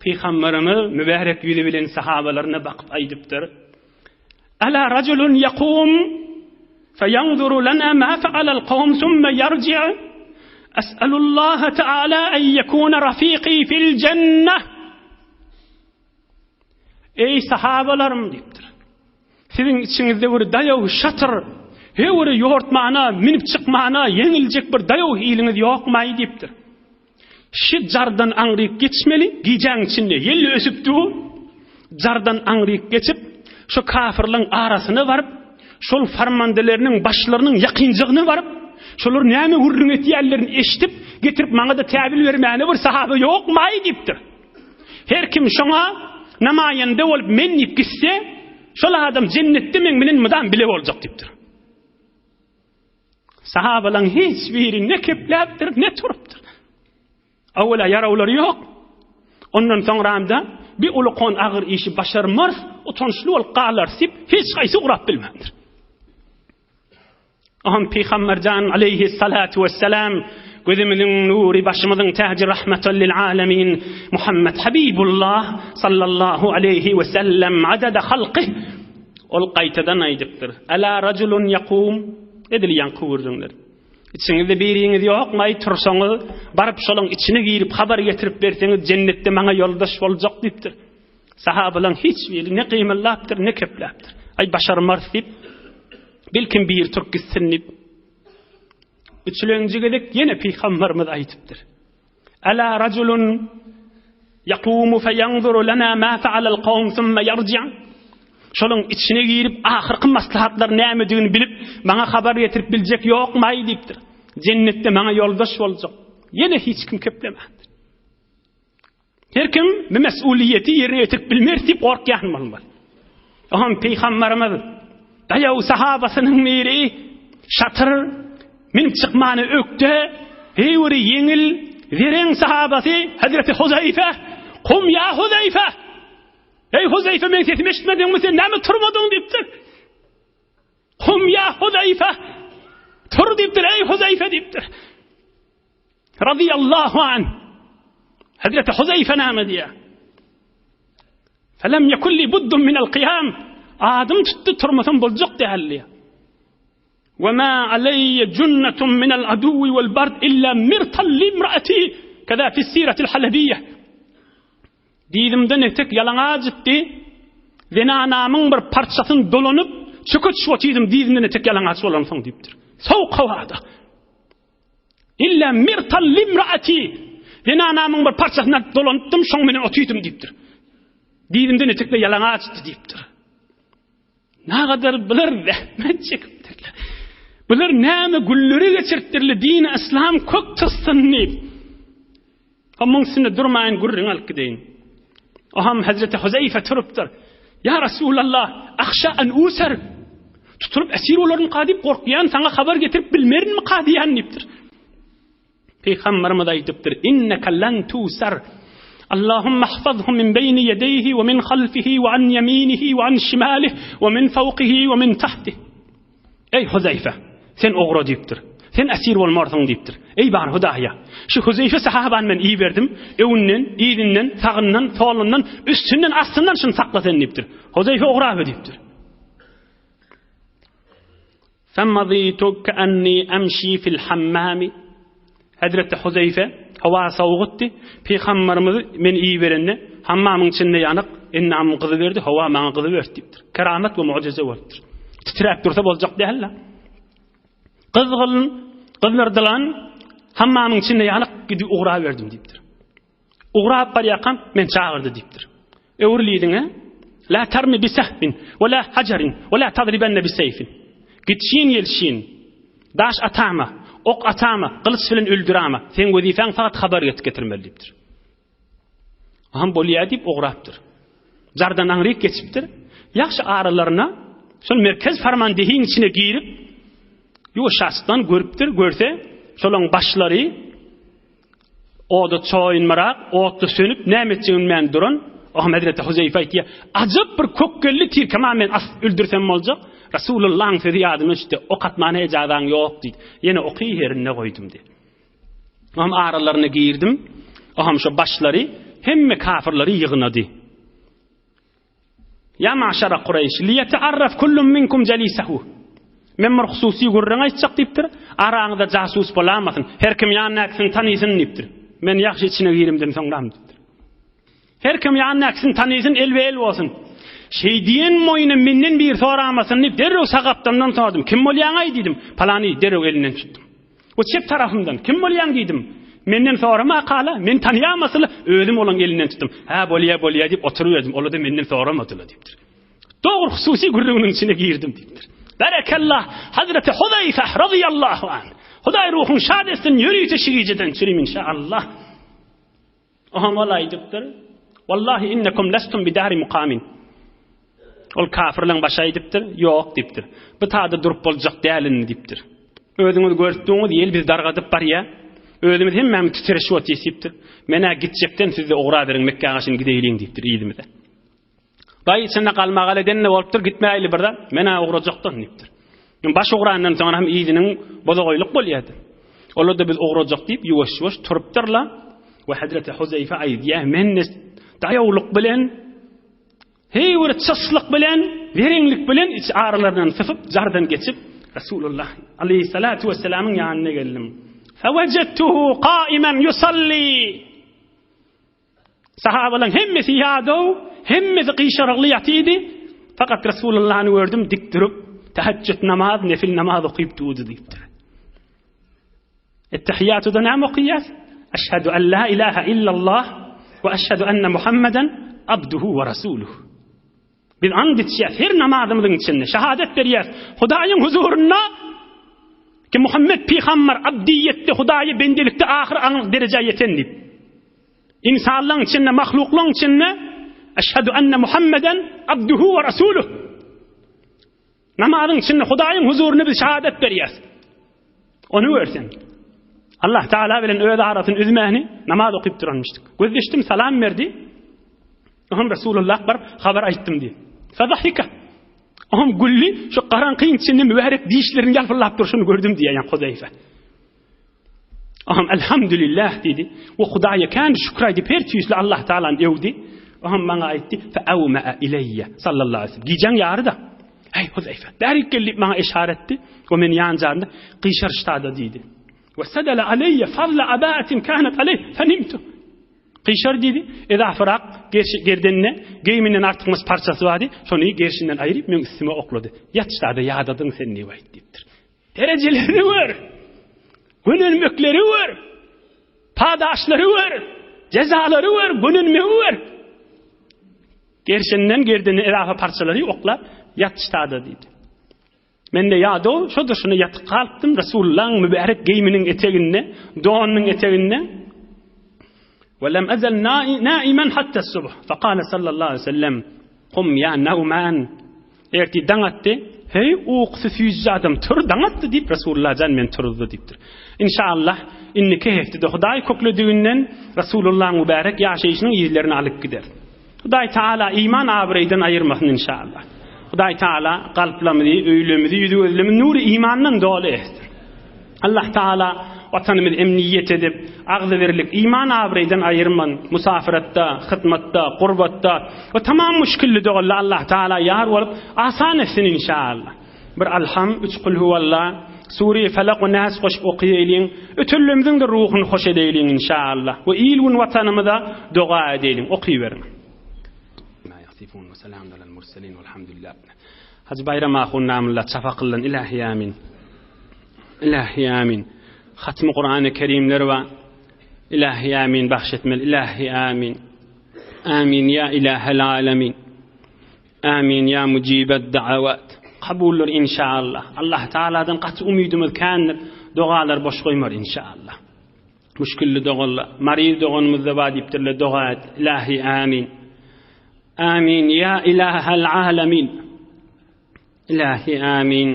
Pygamberimiz mübärek ýüzi bilen sahabalaryna bakyp aýdypdyr. Ala rajulun yaqum feyanzuru lana ma fa'alal qawm thumma yarji' Es'alullaha Teala en yekuna rafiqi fil jenneh. Eý sahabalarym diýipdir. Siziň içiňizde bir daýaw şatyr, höwri ýortmana, münüp çykmana ýeňiljek bir daýaw iliňiz ýokmaý diýipdir. Şi jardan aňryk geçmeli, gijäň içinde ýel ösüp dur, jardan aňryk geçip, şo kafyrlaň arasyna baryp, şol farmandeleriniň başlarynyň ýakynjygyna baryp, şolar näme gürrüň etýänlerini eşidip, getirip maňa-da täwil bermäne bir sahaba ýokmaý diýipdir. Her kim şoňa namaýanda bolup men diýip gitse, şol adam jennetde meň bilen mydam bile boljak diýipdir. Sahabalaň hiç biri ne kepläpdir, ne turupdyr. Awala ýarawlary ýok. Ondan soňramda bir ulukon agyr işi başarmarys, utançly bolup galarys diýip, hiç haýsy ugrap bilmändir. Oňam Pygamber jan aleýhissalatu wessalam gözümiziň nury, başymyzyň täji rahmatan lil alamin Muhammed Habibullah sallallahu aleýhi we sellem adada halkyh ol gaýtadan aýdypdyr. Ala rajulun ýakum edil ýaňky gürrüňler. Içiňizde biriňiz ýokmy, tursaňyz, baryp şolaň içine girip habar getirip berseňiz jennetde maňa ýoldaş boljak diýipdir. Sahabalaň hiç biri ne gymyldapdyr, ne kepläpdir. Aý başarmarys diýip, belkim biri turup gitsin diýip. Üçülenji gezek ýene pygamberimiz aýdypdyr. Ala rajulun yaqumu feyanzuru lana ma fa'alal qawm thumma yarji'. Şolaň içine girip ahyrky maslahatlar nämedigini bilip, maňa habar getirip biljek ýokmy diýipdir. Jennetde maňa ýoldaş boljak. Ýene hiç kim keplemändir. Her kim bu mesuliýeti ýerine ýetirip bilmeris diýip gorkýan bolmaly. Oňam pygamberimiz daýaw sahabasynyň biri şatyr münüp çykmany ökde, heýwiri ýeňil zereň sahabasy Hazreti Huzaýfe, Kum ýa Huzaýfe! Eý Huzaýfe meň sesimi eşitmediňmi sen näme turmadyň diýipdir. Kum ýa Huzaýfe! Tur diýipdir, eý Huzaýfe diýipdir. Radiyallahu an. Hazreti Huzeyfe näme diýýär? Felem yekun li buddun min al-qiyam. Adym tutdy turmasam boljak däl diýýär. Ve ma aleyye junnatun min al-aduwi wal bard illa mirtan limraati. Kaza fi siratil halabiyye. Dizimden etek ýalaňaç etdi. Zenanamyň bir parçasyny dolanyp, çöke düşüp otyrdym dizimden etek ýalaňaç bolansoň diýipdir. Sowuk howada. Illa mirtal limraati. Zenanamyň bir parçasyny alyp dolanypdym, şoň bilen otyrdym diýipdir. Dizimden etekde ýalaňaçdy diýipdir. Nagadar bular zähmet çekipdirler. Bular näme günleri geçiripdirler, dini yslam kök tutsyn diýip. Omuň üstünde durmaýyn gürrüň alyp gideýin. Oham Hazreti Huzeýfe turupdyr. Ýa Resulallah, ahşa an usar. Tutulyp esir bolarmyka diýip gorkýan, saňa habar getirip bilmerinmika diýýän diýipdir. Pygamberimiz aýdypdyr, Inneke lan tusar. Allahumma ihfazhu min beýni ýedeýhi we min halfihi we an ýeminihi we an şimalih we min fawkihi we min tahtih. Eý Huzeýfe, sen ogra diýipdir. Sen esir bolmarsyň diýipdir. Eý bar Hudaýa, şu Huzeýfe sahabany men iberdim, öňünden, yzyndan, sagyndan, solundan, üstünden, astyndan şuny sakla sen diýipdir. Huzeýfe ogra diýipdir. Femazitu ke'enni emşi fil hammami. Hezreti Huzeýfe howa sowukdy. Pygamberimiz meni iberende hammamyň içinde ýanyk endamym gyzyberdi, howa maňa gyzyberdi diýipdir. Keramat we mujize bolupdyr. Titräp dursa boljak däl-de. Gyzgyn, gyzdyrdylan hammamyň içinde ýanyk gidip ugraberdim diýipdir. Ugrap barýarkam men çagyrdy diýipdir. Öwrül yzyňa, la tarmi bi sehbin we la hajarin we la tadribenne bi seýfin. Gitşin gelşin. Daş atama, ok atama, gylyç bilen öldürama. Seň wezipäň fakat habar getirmeli diýipdir. Aham bolýa diýip ugrapdyr. Jardan aňryk geçipdir. Ýagşy aralaryna şol merkez farmandehiň içine girip, ýuwaşasdan görüpdir, görse, şolaň başlary oda çoýunmarak, otda sönüp, näme etjegini bilmän duran Aham Hezreti Huzeýfe aýtýar, Ajap bir kökgelli tirkema men asyp öldürsem boljak. Rasulullahyň sözi ýadyma düşdi, ok atmana ejazaň ýok diýdi. Ýene oky ýerinde goýdum diýdi. Oňam aralaryna girdim. Oňam şo başlary hemme kafirleri ýygnady. Ýa maşara Kureýş, liýetearraf kullum minkum jelisehu. Men bir hususy gürrüň aýtjak diýipdir. Araňyzda jasus bolamasyn. Her kim ýanyndakysyny tanysyn diýipdir. Men ýagşy içine girimden soňram diýipdir. Her kim ýanyndakysyny tanysyn, elbe-el bolsun. Şeý diýen moýna menden bir soramasyn diýip, derrew sag gapdamdan sordum. Kim bolýaň-aý diýdim. Palany derrew elinden tutdum. O çep tarapymdan, Kim bolýaň diýdim. Menden sorama kala, men tanaýamasyla, özüm olaň elinden tutdum. Hä, bolýa, bolýa diýip oturyberdim. Olar-da menden soramadylar diýipdir. Dogry hususy gürrüňiniň içine girdim diýipdir. Berekallah, Hazreti Huzeýfe razyýallahu anh. Hudaý ruhuň şad etsin, ýörite şu gijeden çürim inşaallah. Oňa ol aýdypdyr, Wallahi innekum lestum bidari mukamin. Ol kafirleň başy aýdypdyr, Ýok diýipdir. Bu tada durup boljak däl indi diýipdir. Özüňiz görüp durňyz, ýel bizi dargadyp barýar. Özümiz hemmämiz titreşip otyrys diýipdir. Men-ä gitjekden siz-de ugraberiň Mekgä garşy gideýliň diýipdir yzymyza. Baý içinde galmagal eden-de bolupdyr, gitmäýli bir zat, men-ä ugrajakdan diýipdir. Baş ugrandan soň hem yzynyň bozagoýluk bolýardy. Olar-da biz ugrajak diýip ýuwaş-ýuwaş turupdyrlar. We Hazreti Huzeýfe aýdýar, men daýawlyk bilen, heý bir çyslyk bilen, zereňlik bilen iç aralaryndan sypyp, jardan geçip, Resulullah aleyhissalatu vesselamyň ýanyna geldim. Fewecettuhu qaimen yusalli. Sahabalaryň hemmesi ýadaw, hemmesi gyşarykly ýatydy. Fakat Resulullahny gördüm dik durup, tehejjüd namaz, nefil namaz okyp durdy diýipdir. Ettehiýatuda näme okaýas? Eşhedü en la ilaha illallah we eşhedü enne Muhammeden abduhu we rasuluhu. Biz and içýäs her namazymyzyň içinde, şahadat berýäs Hudaýyň huzurynda ki Muhammed pygamber abdiýetde Hudaýa bendelikde ahyr aňlyk derejä ýeten diýip. Ynsanlaryň içinde, mahluklaryň içinde Eşhedü enne Muhammeden abduhu we rasuluh. Namazyň içinde Hudaýyň huzurynda biz şahadat berýäs. Ony görsen. Allah Taala bilen öz arasyny üzmäni namaz okyp duranmyşdyk. Gözleşdim, salam berdi. Oňa Resulullah baryp habar aýtdym diýdi. Fadahika. Oňa gülli, şu garaňkyň içinde mübärek dişlerini ýalpyldap durşuny gördüm diýýär ýa Huzeýfe. Oňa elhamdülillah diýdi. We Hudaýa kän şükür aýdyp her tüýsli Allah Taalany öwdi. Oňa maňa aýtdy, fa awma ileýye sallallahu aleyhi ve sellem. Gijäň ýary-da. Eý Huzeýfe, bärik gel diýip maňa işaret etdi. O meni ýan-janynda gyşaryşda-da diýdi. We sadala aleýye fazla abaatin kanat aleyh fenimtu. Gyşar diýdi, edafyrak gerdenine geýiminden artykmaç parçasy bardy, şony gerşinden aýryp meň üstüme oklady. Ýat şada ýadadyň sen diýip aýt diýipdir. Derejelerini gör. Gönenmekleri gör. Padaşlary gör. Jezalary gör, gönenmegi gör. Gerşinden gerdeni edafa parçalary oklap ýat şada diýdi. Men de ýadaw, şo durşuna ýatyp galypdym, Resulullahyň mübärek geýiminiň eteginde, donunyň eteginde. Ve lem ezel naimen hatta subh. Fekale sallallahu aleyhi ve sellem, Kum ya nauman. Ertir daň atdy. Hey, ukusy süýji adam, tur daň atdy diýip Resulullah jan men turuzdy diýipdir. Inşallah, indiki heftede Hudaý köklediginden Resulullahyň mübärek ýaşaýşynyň yzlaryny alyp gider. Hudaý Taala iman abraýdan aýyrmasyn inşallah. Hudaý Taala kalplarymyzy, öýlerimizi, ýüzi gözlerimizi nury imandan doly etsin. Allah Taala watanymyzy emniýet edip, agzybirlik, iman abraýdan aýyrman, musafiratda, hyzmatda, gurbatda we tamam muşkilli dogalla Allah Taala ýar bolup, asan etsin inşallah. Bir Alham, üç Kul huwalla, Sure Felak we Nas goşup okaýalyň, ötenlerimiziň-de ruhuny hoş edeýliň inşallah we il-gün watanymyza doga edeýliň. Okyberiň. Hajy Baýram ahun namylla çapa kylyn ilahi amin. Ilahi amin. Hatmy Kurany Kerimler bar. Ilahi amin bahş etmeli. Ilahi amin. Amin ya ilahel alemin. Amin ya mucibed da'avat. Kabuldyr inşaallah. Allah Taaladan gaty umydymyz kändir. Dogalar boş goýmar inşaallah. Müşkilli doganlar, maryz doganymyzda bar diýipdirler, doga et. Ilahi amin. Amin ya ilahal alamin. Ilahi amin.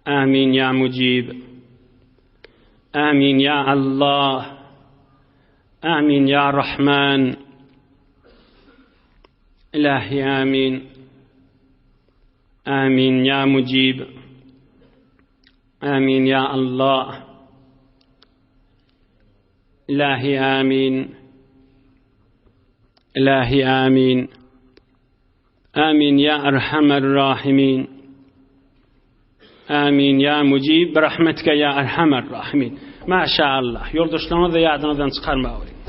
Amin ya mujib. Amin ya Allah. Amin ya Rahman. Ilahi amin. Amin ya mujib. Amin ya Allah. Ilahi amin. Ilahi amin. Amin ya erhamer rahimin. Amin ya mujib bi rahmetike ya erhamer rahimin. Maşallah. Ýoldaşlaryňyzy ýadyňyzdan çykarmaweriň.